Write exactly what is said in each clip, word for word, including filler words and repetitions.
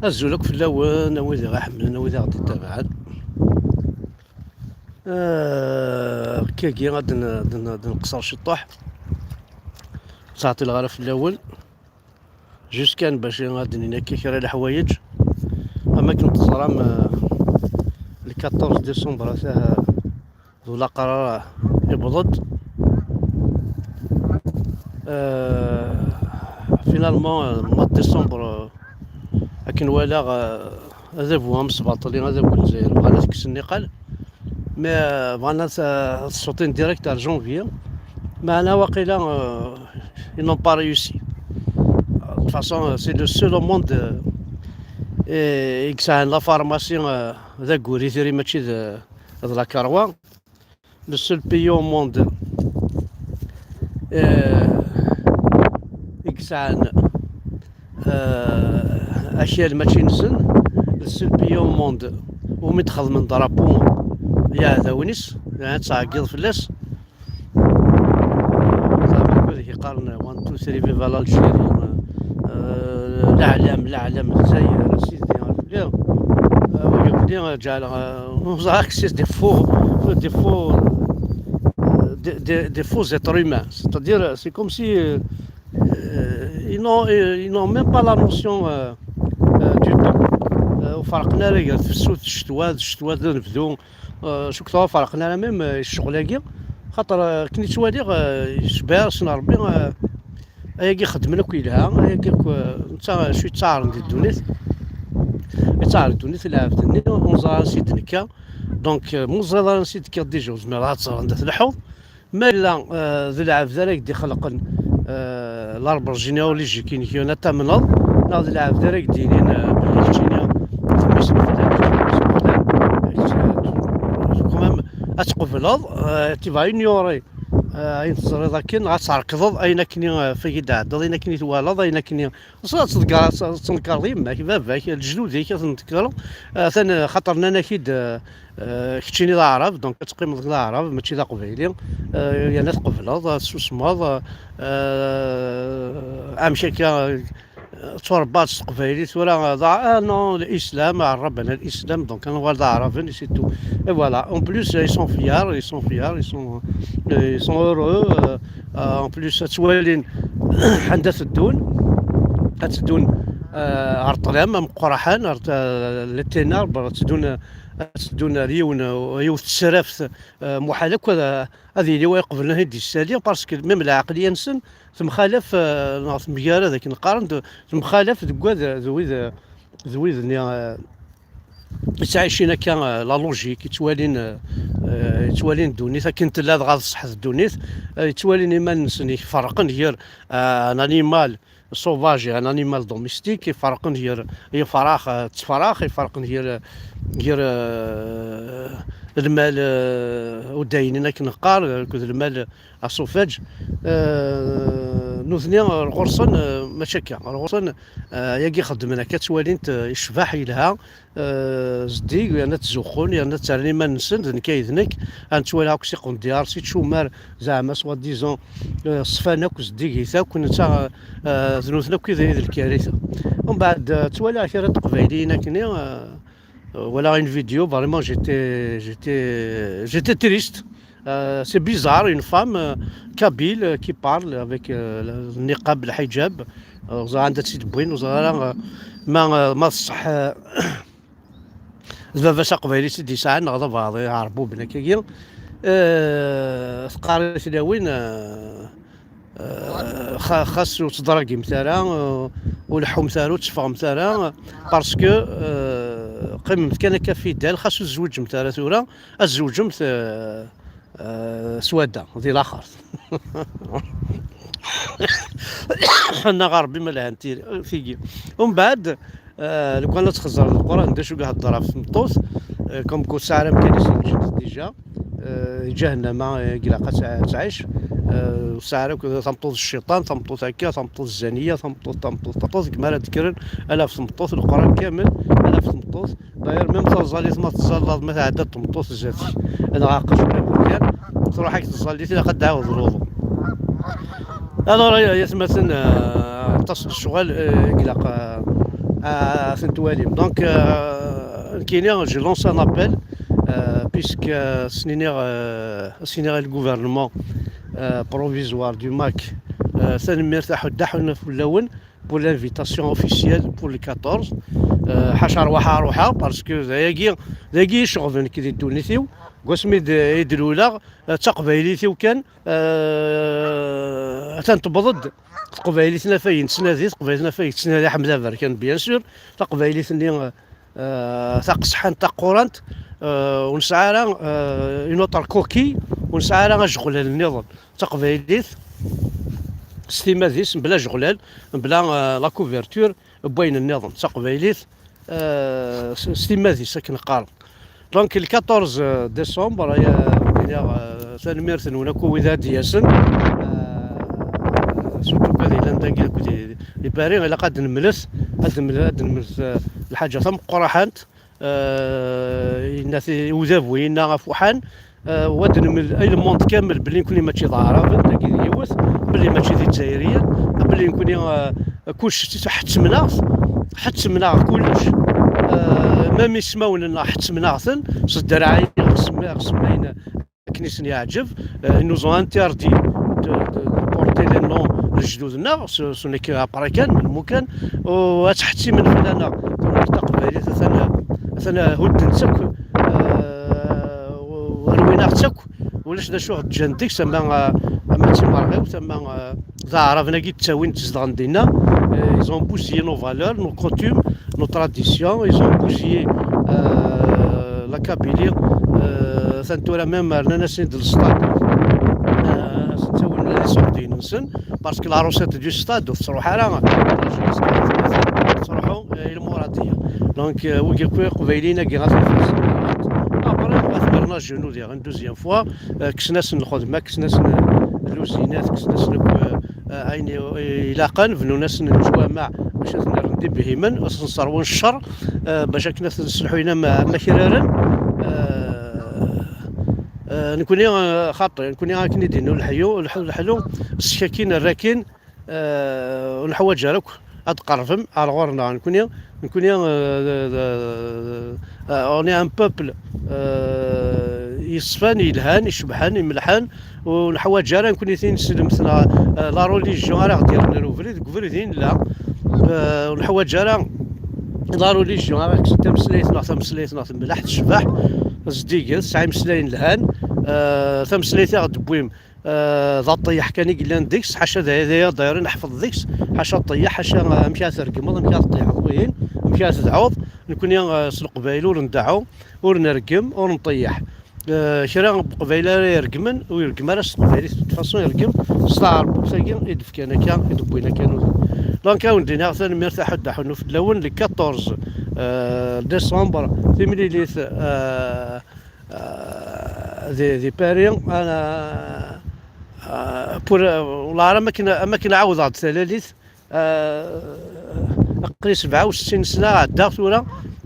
Azul akk fell-awen, a wid i ɣ-iḥemmlen, a wid i ɣ-d-ittabaɛen. Ah, akkagi ad n-, ad n-, ad nqeṣṣer ciṭṭuḥ. Ur ttɛeṭṭileɣ ara fell-awen. Jusqu'à bac ad d-nini akka kra n leḥwayeǧ. Am akken teẓram, ah, le quatorze décembre ata d ulaqrar iwweḍ-d. Euh, finalement, euh, mois de décembre, euh, akken walaɣ, euh, adabu amesbaṭli, adabu n Lezzayer, bɣan ad t-kksen niqal. Mais, euh, bɣan ad, euh, ad t-ssuṭin direct ar janvier. Meɛna waqila, euh, ils n'ont pas réussi. De toute façon, euh, c'est le seul au monde, euh, i, i yesɛan la pharmacie, euh, d aguri tiri mačči d, d la karwa. Le seul pays au monde, euh, i yesɛan, euh, akal mačči nsen, le seul pays au monde umi d-xedmen drapeau i yiɛdawen-is, yeɛni ttɛeggiḍ fell-as. Zeɛma akked i yeqqaren one, two, three, viva l'Algérie, euh, leɛlam, leɛlam, Lezzayer, a sidi, euh, wigi akk-nni, euh, ǧeɛleɣ, euh, ur ẓriɣ akk, c'est des faux, des faux, euh, des, des, des faux êtres humains. C'est-à-dire, c'est comme si, euh, euh, ils n'ont, euh, ils n'ont même pas la notion, euh, euh, du temps. Euh, ur ferqen ara gar tefsut d ccetwa, d ccetwa d anebdu. Euh, cukkeɣ ur ferqen ara même, euh, ccɣel-agi. Xaṭer, euh, akken i ttwaliɣ, euh, yecbeḥ, ssneɣ Rebbi, euh, ayagi xeddmen akk yelha, ayagi akk, euh, netta acu yettɛaren di ddunit. Yettɛer ddunit, lɛebd-nni, ur neẓri ara ansi d-nekka. Donc, euh, ma ur teẓriḍ ara ansi d-tekkiḍ, déjà ur tezmireḍ ad teẓreḍ anda tleḥḥuḍ. Ma yella, euh, d lɛebd ara k-d-ixelqen, euh, l'arbre généalogique-inek, yeɛni ad tamneḍ, neɣ d lɛebd ara k-d-yinin, euh, belli keččini d mmi-s n flan, keččini d mmi-s n flan, kečč, euh, quand même, ad tqebleḍ, euh, tu vas ignorer, euh, ayen teẓriḍ akken, neɣ ad tɛerkḍeḍ ayen akken i, euh, f-, i d-tɛeddaḍ, ayen akken i twalaḍ, ayen akken i, s-, ad tḍegger-, ad tḍeggereḍ yemma-k, baba-k, lejdud-ik, ad ten-tḍeggreḍ, euh, atan, euh, xaṭer nnan-ak-d, euh, Euh, keččini d aɛrab, donc ad teqqimeḍ d aɛrab, mačči d aqbayli. Euh, yerna tqebleḍ, ad tsusmeḍ, euh, amek akka, euh, tturebbaḍ s teqbaylit, tura, d a-, ah non, l'islam, ɛerraben l'islam, donc ad nuɣal d aɛraben, et c'est tout. Et voilà. En plus, ils sont fiers, ils sont fiers, ils sont, euh, ils sont heureux, euh, euh, en plus, ad ttwalin anda teddun, ad teddun, euh, ar ṭṭlam ameqqraḥan, ar t-, les ténèbres, ad teddun, ad teddun ar yiwen, yiwet tesraft, euh, muḥal akk ad, ad yili wa iqeblen ad d-yessali, parce que même lɛeqliya-nsen temxalaf, euh, neɣ temgarad akken qqaren, d-, temxalaf deg wad, d wid, d wid-nni, euh, yettɛicin akka, euh, la logique, yettwalin, euh, euh, yettwalin ddunit akken tella, dɣa d ṣṣeḥ d ddunit, euh, yettwalin iman-nsen ferqen gar, euh, un animal sauvage, un animal domestique, iferqen gar yifrax, euh, d tefrax, iferqen gar, gar, euh, lmal, euh, udaynin akken neqqar, akked lmal asufaj. Euh, nutni, euh, ɣur-sen, euh, mačči akka. Ɣur-sen, euh, yagi xeddmen akka, ttwalin-t, euh, yecbeḥ, yelha, euh, zeddig, yerna ttzuxxun, yerna ttarran iman-nsen, d nekk ay d nekk, ad nettwali akk s iqendyar, si tcumar, zeɛma soi-disant, euh, ṣfan akk, zeddigit akk, netta, euh, d nutni akk i d, i d lkarita. Umbeɛd, euh, ttwaliɣ kra n teqbayliyin akkenni, euh, euh, walaɣ une vidéo, vraiment, j'étais, j'étais, j'étais triste. Euh, c'est bizarre, une femme, euh, kabyle, euh, qui parle avec, euh, le niqab, le hijab. Euh, ur ẓriɣ anda tt-id-wwin, ur ẓriɣ ara, euh, ma, euh, ma d ṣṣeḥ, euh, d baba-s aqbayli i tt-id-yesɛan, neɣ d abeɛḍi aɛerbuben akkagi. Euh, teqqar i tlawin, euh, euh, xa-, xas ur teḍragimt ara, euh, ur leḥḥumt ara, ur teffɣemt ara, parce que, euh, qqimemt kan akka fidèle, xas ur tezwiǧemt ara tura, ad tzewǧemt, euh, euh, s wadda, di laxert. Annaɣ a Ṛebbi ma lhant tiri-, tigi. Umbeɛd, euh, lukan ad txeẓẓreḍ Leqran, d acu i ihedder ɣef tmeṭṭut, euh, comme quoi ur tesɛi ara amkan-is i lǧennet déjà, euh, ǧahennama, euh, i ilaq ad tɛ-, ad tɛic, euh, ur tesɛi ara akk tameṭṭut d cciṭan, tameṭṭut akka, tameṭṭut zzaniya, tameṭṭut, tameṭṭut, tameṭṭut, deg mi ara d-kkren, ala ɣef tmeṭṭut, Leqran kamel, ala ɣef tmeṭṭut. D'ailleurs, même taẓallit ma teẓẓalleḍ, ma tɛedda tmeṭṭut zdat-k, neɣ aqjun aberkan, truḥ-ak tẓallit, ilaq ad d-tɛawdeḍ lwuḍu. Alors, ay, ay atmaten, euh, aṭas n lecɣal, euh, i ilaq, euh, Ah, ad ten-twalim. Donc, euh, nekkini, je lance un appel, euh, puisque, euh, s-niniɣ, euh, s-niniɣ i le gouvernement, euh, provisoire du MAK, euh, tanemmirt a Ḥudda Ḥunna fell-awen pour l'invitation officielle pour le quatorze. Euh, ḥaca rwaḥ a ruḥeɣ, parce que d ayagi, d ayagi i ceɣben nekk di ddunit-iw. Deg wasmi d-, i d-luleɣ, euh, d taqbaylit-iw kan, euh, atan tewweḍ-d teqbaylit n afay n tesnadi, teqbaylit n afay n tesnadi Ḥmed Aberkan, bien sûr, taqbaylit-nni, euh, taqesḥant, taqurant, euh, ur nesɛi ara, euh, une autre coquille, ur nesɛi ara ajeɣlal nniḍen. Taqbaylit s timmad-is, mebla ajeɣlal, mebla, euh, la couverture, n wayen nniḍen. Taqbaylit, euh, s, s timmad-is, akken qqaren. Donc, le quatorze décembre, euh, iniɣ, euh, tanemmirt-nwen akk wid ad d-yasen. Euh, surtout kad yellan dagi akked di, di Paris, ilaq ad d-nemlet, ad d-nemlet, ad d-nemlet, euh, lḥaǧa tameqqraḥant, euh, yenna ti-, udabu yenna afuḥan, euh, u ad d-nemlet i le monde kamel belli nekni mačči d Aɛraben, dagi d yiwet, belli mačči d Izzayriyen, belli nekni, euh, kullec ḥettmen-aɣ-t, ḥettmen-aɣ kullec, euh, même ismawen-nneɣ ḥettmen-aɣ-ten, s ddreɛ-agi ɣ semma-, ɣ semmayen akken i sen-yeɛǧeb, euh, ils nous ont interdit de, de, de porter les noms n lejdud-nneɣ, ce, ce n'est que après kan, melmu kan, u ad ttḥettimen fell-aneɣ tamurt taqbaylit, atan, atan hudden-tt akk, euh, u rwin-aɣ-tt akk, ulac d acu ɣ-d-ǧǧan deg-s, ama, ama d timerɣiwt, ama, euh, d Aɛraben-agi d-ttawin, d-zedɣen dinna. Euh, ils ont bousillé nos valeurs, nos coutumes, nos traditions, ils ont bousillé, euh, la Kabylie, euh, atan tura même rnan-asen-id le stade. Euh, ttawin les ordures-nsen, parce que la recette du stade ur tettruḥ ara, tettruḥu, euh, i lmuradiya. Donc, euh, wigi akk iqbayliyen-agi ɣas après, ɣas merna genou diɣen, deuxième fois, euh, kksen-asen lxedma, kksen-asen, euh, luzinat, kksen-asen akk, euh, euh, ayen i, i ilaqen, bnun-asen leǧwameɛ bac ad ten-rren d ibihimen, ad sen-sserwen ccer, euh, bac akken ad ten-sselḥuyen am, am akraren. Euh, euh, nekni, euh, xaṭi, nekni akken i d-yenna leḥyu, leḥ-, leḥlu, sskakin, rrakin, euh, ur neḥwaǧ ara akk ad d-qerrbem ar ɣur-neɣ. Nekni, nekni, euh, d, d, euh, on est un peuple, euh, yeṣfan, yelhan, icebḥen, imelḥen, ur neḥwaǧ ara nekni tin neslemt neɣ, euh, la religion ara ɣ-d-yerren ar ubrid, deg ubrid i nella. Euh, ur neḥwaǧ ara la religion ara kksen tameslayt neɣ tameslayt neɣ temlaḥ, tecbeḥ, zeddiget, tesɛa imeslayen lhan, euh, tameslayt i ɣ-d-tewwim, euh, d aṭeyyḥ kan i yellan deg-s, ḥaca d ay-, d ay-, d ayen neḥfeḍ deg-s, ḥaca ṭeyyḥ, ḥaca, euh, amek ara tergmeḍ, amek ara teṭṭeyyḥeḍ wihin, amek ara tedɛuḍ. Nekni, euh, s Leqbayel ur ndeɛɛu, ur nergem, ur nṭeyyḥ. Euh, kra n Leqbayel ara iregmen, ur iregem ara s teqbaylit, de toute façon iregem s taɛerbubt-agi i d-fkan akka, i d-wwin akka nutni. Donc, ad wen-d-iniɣ tanemmirt a Ḥudda Ḥunnu fell-awen, le quatorze, euh, décembre, timlilit, euh, euh, di, di Paris, euh, euh, pour, euh, والله ara am akken, am akken ɛawdeɣ-d talalit, euh, aql-i sebɛa u settin sna ɛeddaɣ tura,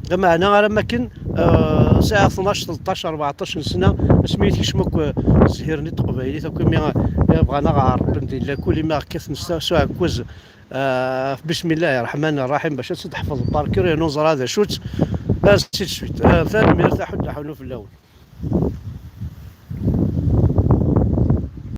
lameɛna ara am akken, euh, sɛiɣ tnac, tleṭṭac, rbeɛṭac n sna, asmi i tekcem akk, euh, zzhir-nni n teqbaylit, akk imi, euh, bɣan ad ɣ-ɛerben di lakul, imi ɣ-kkaten s, s uɛekkaz, euh, ɣef bismillahi rreḥmani rraḥim, bac ad tt-id-teḥfeḍ par cœur, yernu neẓra d acu-tt, ainsi de suite. Euh, tanemmirt a Ḥudda Ḥunnu fell-awen.